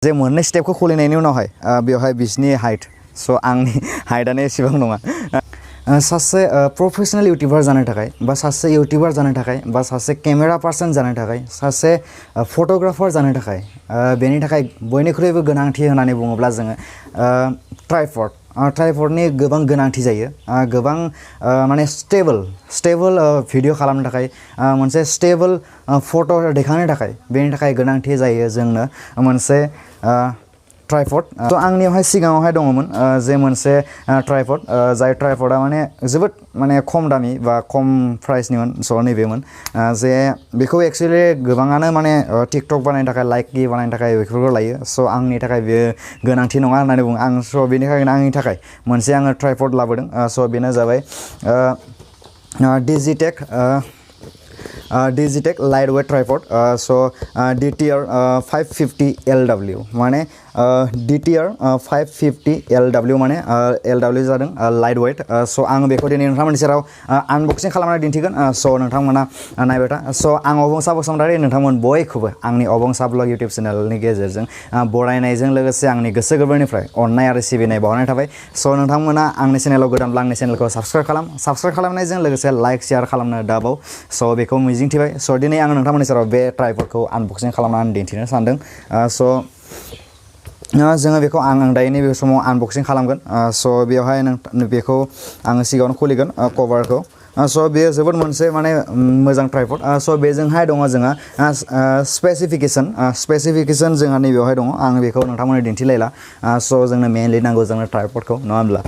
जे मोननै स्टेपखौ खुलिनायनि उनावहाय बेवहाय बिसनि हाइट स' आंनि हाइटआनो एसेबां नङा सासे प्रफेशनेल इउटिउबार जानो थाखाय बा सासे इउटिउबार जानो थाखाय बा सासे केमेरा पार्सन जानो थाखाय सासे फट'ग्राफार जानो थाखाय बेनि थाखाय बयनिख्रुइबो गोनांथि होननानै बुङोब्ला जोङो ट्राइपडनि गोबां गोनांथि जायो गोबां माने स्टेबल भिडिअ खालामनो थाखाय मोनसे स्टेबल फट' दैखांनो थाखाय बेनि थाखाय गोनांथि जायो जोंनो मोनसे ट्राइपड थ' आंनियावहाय सिगाङावहाय दङमोन जे मोनसे ट्राइपड जाय ट्राइपडा माने जोबोद माने खम दामि बा खम प्राइसनिमोन स' नैबेमोन जे बेखौ एक्सुवेलि गोबाङानो माने टिकटक बानायनो थाखाय लाइकि बानायनो थाखाय बेफोरखौ लायो स' आंनि थाखाय बेयो गोनांथि नङा होननानै बुङो आं स' बेनिखायनो आंनि थाखाय मोनसे आङो ट्राइपड लाबोदों स' बेनो जाबाय डिजिटेक लाइट वेट ट्राइपड स' DTR 550LW माने DTR 550LW माने LW जादों लाइट वेट स' आङो बेखौ दिनै नोंथांमोननि सेराव आनबक्सिं खालामनानै दिन्थिगोन स' नोंथांमोना नायबाय था स' आं अबंसा बसुमतारी नोंथांमोन बयखौबो आंनि अबंसा ब्लग इउटिउब चेनेलनि गेजेरजों बरायनायजों लोगोसे आंनि गोसो गोरबोनिफ्राय अननाय आरो सिबिनाय बावहरनाय थाबाय स' नोंथांमोना आंनि चेनेलाव गोदानब्ला आंनि चेनेलखौ साबस्क्राइब खालामनायजों लोगोसे लाइक शेयार खालामनो दाबाव स' बेखौ मिजिंथिबाय स' दिनै आं नोंथांमोननि सेराव बे ट्राइपडखौ आनबक्सिं खालामनानै दिन्थिनो सानदों स' जोङो बेखौ आं दायो नैबे समाव आनबक्सिं खालामगोन स' बेवहाय बेखौ आङो सिगाङावनो खुलिगोन कभारखौ स' बेयो जोबोद मोनसे माने मोजां ट्राइपड स' बेजोंहाय दङ जोंहा स्पेसिफिकेसन जोंहा नैबेयावहाय दङ आं बेखौ नोंथांमोननो दिन्थिलायला स' जोंनो मेनलि नांगौ जोंनो ट्राइपडखौ नङा होमब्ला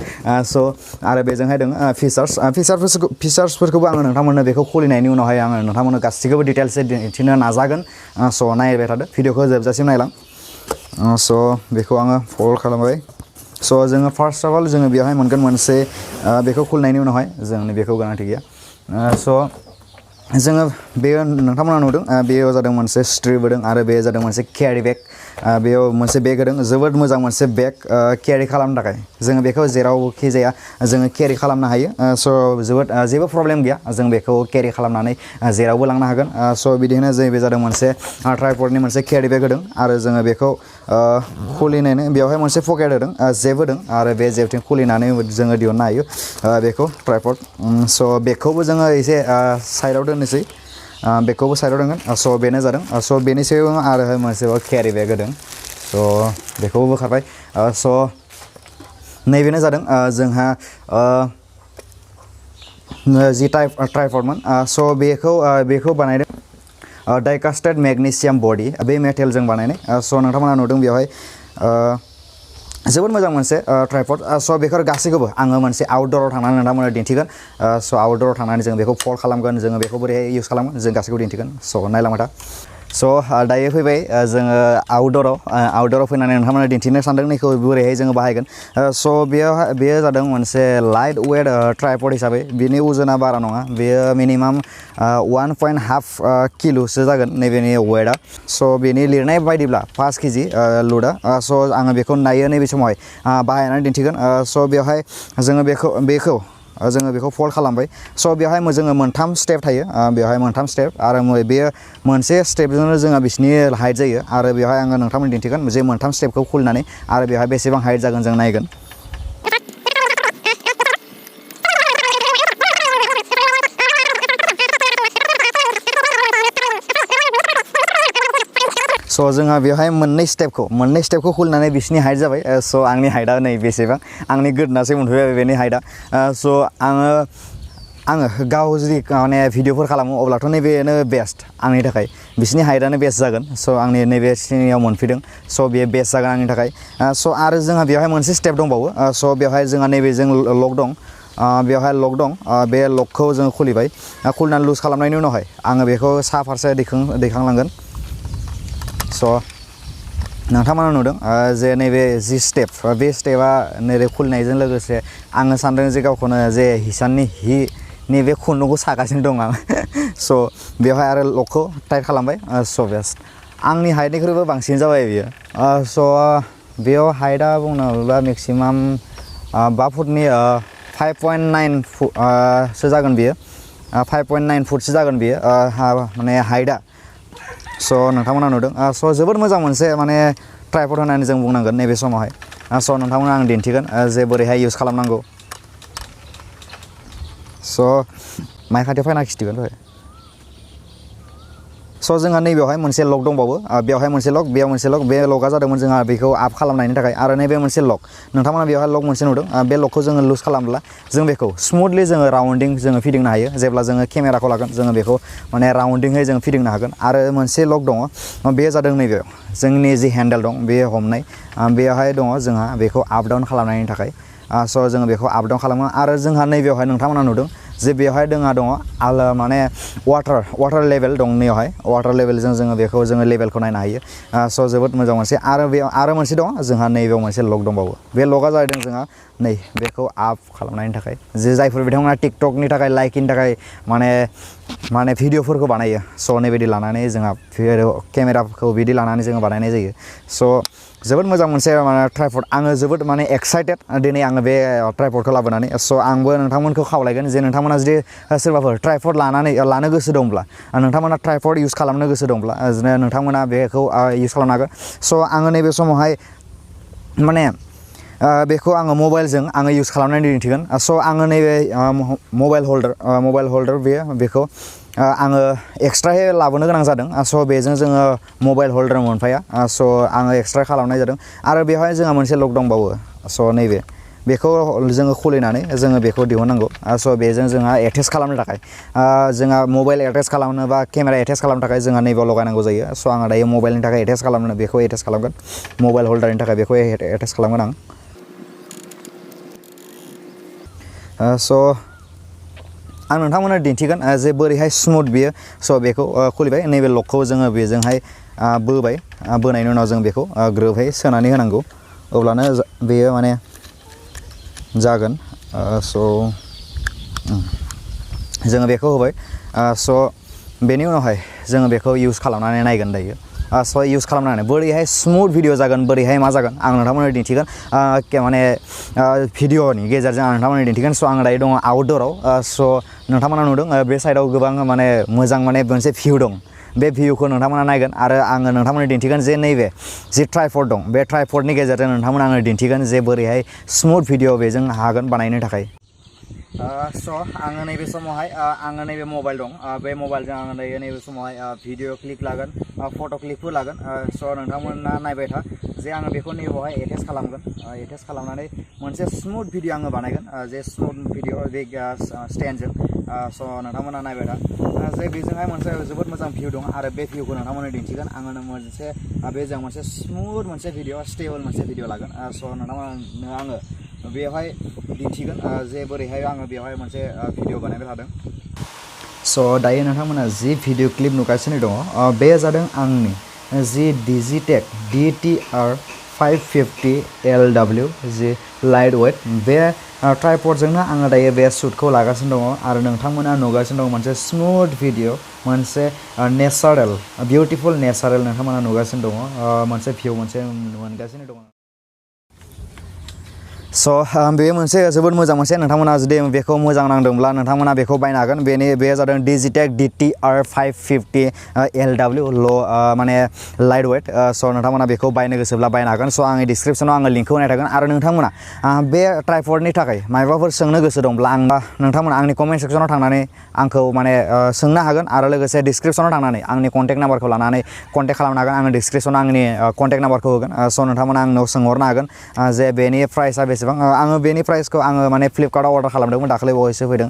स' आरो बेजोंहाय दङ फिचार्सफोरखौबो आङो नोंथांमोननो बेखौ खुलिनायनि उनावहाय आङो नोंथांमोननो गासैखौबो डिटेल्सै दिन्थिनो नाजागोन स' नायबाय थादो भिडिअखौ जोबजासिम नायलां स' बेखौ आङो फल्ड खालामबाय स' जोङो फार्स्ट अफ अल जोङो बेवहाय मोनगोन मोनसे बेखौ खुलिनायनि उनावहाय जोंनि बेखौ गोनांथि गैया स' जोङो बेयो नोंथांमोना नुदों बेयाव जादों मोनसे स्ट्रिप होदों आरो बे जादों मोनसे केरि बेग बेयाव मोनसे बेग होदों जोबोद मोजां मोनसे बेग केरि खालामनो थाखाय जोङो बेखौ जेरावखि जाया जोङो केरि खालामनो हायो स' जेबो प्रब्लेम गैया जों बेखौ केरि खालामनानै जेरावबो लांनो हागोन स' बिदिनो जों बे जादों मोनसे ट्राइपडनि मोनसे केरि बेग होदों आरो जोङो बेखौ खुलिनानै बेवहाय मोनसे पकेट होदों जेब होदों आरो बे जेबथिं खुलिनानै जोङो दिहुननो हायो बेखौ ट्राइपड स' बेगखौबो जोङो एसे साइडआव दोननोसै बेगखौबो साइडआव दोनगोन स' बेनो जादों स' बेनि सायाव आरो मोनसेबाव केरि बेग होदों स' बेखौबो बोखारबाय स' नैबेनो जादों जोंहा जि ट्राइपडमोन स' बेखौ बानायदों डाइकास्टेड मेग्नेसियाम बडि बे मेटेलजों बानायनाय स' नोंथांमोना नुदों बेवहाय जोबोद मोजां मोनसे ट्राइपड स' बेफोर गासैखौबो आङो मोनसे आउटडोराव थांनानै नोंथांमोननो दिन्थिगोन स' आउटडोराव थांनानै जों बेखौ फल्ड खालामगोन जोङो बेखौ बोरैहाय इउज खालामगोन जों गासैखौबो दिन्थिगोन स' नायलांबाय था स' दायो फैबाय जोङो आउटडोराव फैनानै नोंथांमोननो दिन्थिनो सानदों नैखौ बोरैहाय जोङो बाहायगोन स' बेयो जादों मोनसे लाइट वेट ट्राइपड हिसाबै बिनि उजोना बारा नङा बेयो मिनिमाम 1.5 किल'सो जागोन नैबेनि वेटआ स' बेनि लिरनाय बायदिब्ला 5 केजि लुडा स' आङो बेखौ नायो नैबे समावहाय बाहायनानै दिन्थिगोन स' बेवहाय जोङो बेखौ फल्ड खालामबाय स' बेवहाय जोङो मोनथाम स्टेप थायो बेवहाय मोनथाम स्टेप आरो बेयो मोनसे स्टेपजोंनो जोंहा बिसिनि हाइट जायो आरो बेवहाय आङो नोंथांमोननो दिन्थिगोन जे मोनथाम स्टेपखौ खुलिनानै आरो बेवहाय बेसेबां हाइट जागोन जों नायगोन स' जोंहा बेवहाय मोननै स्टेपखौ खुलिनानै बिसिनि हाइट जाबाय स' आंनि हाइटआ नै बेसेबां आंनि गोदोनासो मोनफैबाय बेनि हाइटआ स' आङो गाव जुदि माने भिडिअफोर खालामो अब्लाथ' नैबेनो बेस्ट आंनि थाखाय बिसिनि हाइटआनो बेस्ट जागोन स' आंनि नैबे सिनियाव मोनफैदों स' बेयो बेस्ट जागोन आंनि थाखाय स' आरो जोंहा बेवहाय मोनसे स्टेप दंबावो स' बेवहाय जोंहा नैबेजों लक दं बेवहाय लक दं बे लकखौ जोङो खुलिनानै लुज खालामनायनि उनावहाय आङो बेखौ सा फारसे दैखांलांगोन स' नोंथांमोना नुदों जे नैबे जि स्टेप बे स्टेपआ नैबे खुलिनायजों लोगोसे आङो सानदों जे गावखौनो जे हिसाननि नैबे खुन्दुंखौ सागासिनो दं आं स' बेवहाय आरो लकखौ टाइट खालामबाय स' बेस्ट आंनि हाइटनिख्रुइबो बांसिन जाबाय बियो स' बेयाव हाइटआ बुंनोब्ला मेक्सिमाम 5 फुटनि 5.9 सो जागोन बियो 5.9 फुटसो जागोन बियो माने हाइटआ स' नोंथांमोना नुदों स' जोबोद मोजां मोनसे माने ट्राइपड होननानै जों बुंनांगोन नैबे समावहाय स' नोंथांमोना आं दिन्थिगोन जे बोरैहाय इउज खालामनांगौ स' माइ खाथियाव फैना खिथिगोन दहाय स' जोंहा नैबेयावहाय मोनसे लक दंबावो बेवहाय मोनसे लक बेयाव मोनसे लक बे लकआ जादोंमोन जोंहा बेखौ आप खालामनायनि थाखाय आरो नैबे मोनसे लक नोंथांमोना बेवहाय लक मोनसे नुदों बे लकखौ जोङो लुज खालामब्ला जों बेखौ स्मुथलि जोङो राउन्डिं जोङो फिदिंनो हायो जेब्ला जोङो केमेराखौ लागोन जोङो बेखौ माने राउन्डिंहै जों फिदिंनो हागोन आरो मोनसे लक दङ बे जादों नैबे जोंनि जि हेन्डेल दं बे हमनाय बेवहाय दङ जोंहा बेखौ आप डाउन खालामनायनि थाखाय स' जोङो बेखौ आप डाउन खालामो आरो जोंहा नैबेयावहाय नोंथांमोना नुदों जे बेवहाय दङ आलो माने वाटार लेभेल दं नैयावहाय वाटार लेभेलजों जोङो बेखौ जोङो लेभेलखौ नायनो हायो स' जोबोद मोजां मोनसे आरो बेयाव आरो मोनसे दङ जोंहा नैबेयाव मोनसे लक दंबावो बे लकआ जादों जोंहा नै बेखौ आप खालामनायनि थाखाय जे जायफोर बिथांमोना टिकटकनि थाखाय लाइकनि थाखाय माने भिडिअफोरखौ बानायो स' नैबायदि लानानै जोंहा केमेराखौ बिदि लानानै जोङो बानायनाय जायो स' जोबोद मोजां मोनसे माने ट्राइपड आङो जोबोद माने एक्साइटेड दिनै आङो बे ट्राइपडखौ लाबोनानै स' आंबो नोंथांमोनखौ खावलायगोन जे नोंथांमोना जुदि सोरबाफोर ट्राइपड लानो गोसो दंब्ला नोंथांमोना ट्राइपड इउज खालामनो गोसो दंब्ला नोंथांमोना बेखौ इउज खालामनो हागोन स' आङो नैबे समावहाय माने बेखौ आङो मबाइलजों आङो इउज खालामनानै दिन्थिगोन स' आङो नैबे मबाइल हल्डार बेखौ आङो एक्सट्रायै लाबोनो गोनां जादों स' बेजों जोङो मबाइल हल्डार मोनफाया स' आङो एक्सट्रा खालामनाय जादों आरो बेवहाय जोंहा मोनसे लक दंबावो स' नैबे बेखौ जोङो खुलिनानै जोङो बेखौ दिहुननांगौ स' बेजों जोंहा एटेच खालामनो थाखाय जोंहा मबाइल एटेच खालामनो बा केमेरा एटेच खालामनो थाखाय जोंहा नैबेयाव लगायनांगौ जायो स' आङो दायो मबाइलनि थाखाय एटेच खालामनो बेखौ एटेच खालामगोन मबाइल हल्डारनि थाखाय बेखौ एटेच खालामगोन आं स' आं नोंथांमोननो दिन्थिगोन जे बोरैहाय स्मुथ बियो स' बेखौ खुलिबाय नैबे लकखौ जोङो बेजोंहाय बोबाय बोनायनि उनाव जों बेखौ ग्रोबहाय सोनानै होनांगौ अब्लानो बेयो माने जागोन स' जोङो बेखौ होबाय स' बेनि उनावहाय जोङो बेखौ इउज खालामनानै नायगोन दायो स' इउज खालामनानै बोरैहाय स्मुथ भिडिअ जागोन बोरैहाय मा जागोन आं नोंथांमोननो दिन्थिगोन माने भिडिअनि गेजेरजों आं नोंथांमोननो दिन्थिगोन स' आङो दायो दङ आउटडोराव स' नोंथांमोना नुदों बे साइडआव गोबां माने मोजां माने मोनसे भिउ दं बे भिउखौ नोंथांमोना नायगोन आरो आङो नोंथांमोननो दिन्थिगोन जे नैबे जि ट्राइपड दं बे ट्राइपडनि गेजेरजों नोंथांमोना आङो दिन्थिगोन जे बोरैहाय स्मुथ भिडिअ बेजों हागोन बानायनो थाखाय स' आङो नैबे समावहाय आङो नैबे मबाइल दं बे मबाइलजों आङो दायो नैबे समावहाय भिडिअ क्लिप लागोन फट' क्लिपबो लागोन स' नोंथांमोना नायबाय था जे आङो बेखौ नैबेयावहाय एटेच खालामगोन एटेच खालामनानै मोनसे स्मुथ भिडिअ आङो बानायगोन जे स्मुथ भिडिअ बे स्टेन्डजों स' नोंथांमोना नायबाय था जे बेजोंहाय मोनसे जोबोद मोजां भिउ दं आरो बे भिउखौ नोंथांमोननो दिन्थिगोन आङो मोनसे बेजों मोनसे स्मुथ मोनसे भिडिअ स्टेबल मोनसे भिडिअ लागोन स' नोंथांमोना आङो बेवहाय दिन्थिगोन जे बोरैहाय आङो बेवहाय मोनसे भिडिअ बानायबाय थादों स' दायो नोंथांमोना जि भिडिअ क्लिप नुगासिनो दङ बे जादों आंनि जि डिजिटेक DTR 550 LW जि लाइट वेट बे ट्राइपडजोंनो आङो दायो बे शूटखौ लागासिनो दङ आरो नोंथांमोना नुगासिनो दङ मोनसे स्मुथ भिडिअ मोनसे नेचारेल बिउटिफुल नेचारेल नोंथांमोना नुगासिनो दङ मोनसे भिउ मोनसे मोनगासिनो दङ स' बे मोनसे जोबोद मोजां मोनसे नोंथांमोना जुदि बेखौ मोजां नांदोंब्ला नोंथांमोना बेखौ बायनो हागोन बे जादों डिजिटेक DTR 550 LW माने लाइट वेट स' नोंथांमोना बेखौ बायनो गोसोब्ला बायनो हागोन स' आंनि डिसक्रिपसनाव आङो लिंकखौ होनाय थागोन आरो नोंथांमोना बे ट्राइपडनि थाखाय माबाफोर सोंनो गोसो दंब्ला नोंथांमोना आंनि कमेन्ट सेक्सनाव थांनानै आंखौ माने सोंनो हागोन आरो लोगोसे डिसक्रिपसनाव थांनानै आंनि कन्टेक्ट नाम्बारखौ लानानै कन्टेक्ट खालामनो हागोन आङो डिसक्रिपसनाव आंनि कन्टेक्ट नाम्बारखौ होगोन स' नोंथांमोना आंनाव सोंहरनो हागोन जे बेनि प्राइसआ बेसेबां आङो बेनि प्राइसखौ आङो माने फ्लिपकार्टआव अर्डार खालामदोंमोन दाखालि बावैसो फैदों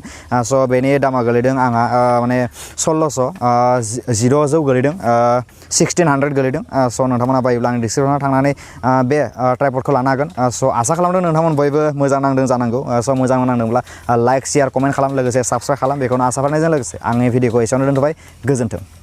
स' बेनि दामा गोलैदों आंहा माने 1600 गोलैदों 1600 गोलैदों स' नोंथांमोना बायोब्ला आं डिसक्रिपसनाव थांनानै बे ट्राइपडखौ लानो हागोन स' आसा खालामदों नोंथांमोन बयबो मोजां नांदों जानांगौ स' मोजां नांदोंब्ला लाइक शेयार कमेन्ट खालाम लोगोसे साबस्क्राइब खालाम बेखौनो आसा फारिनायजों लोगोसे आंनि भिडिअखौ एसेयावनो दोनथ'बाय गोजोन्थों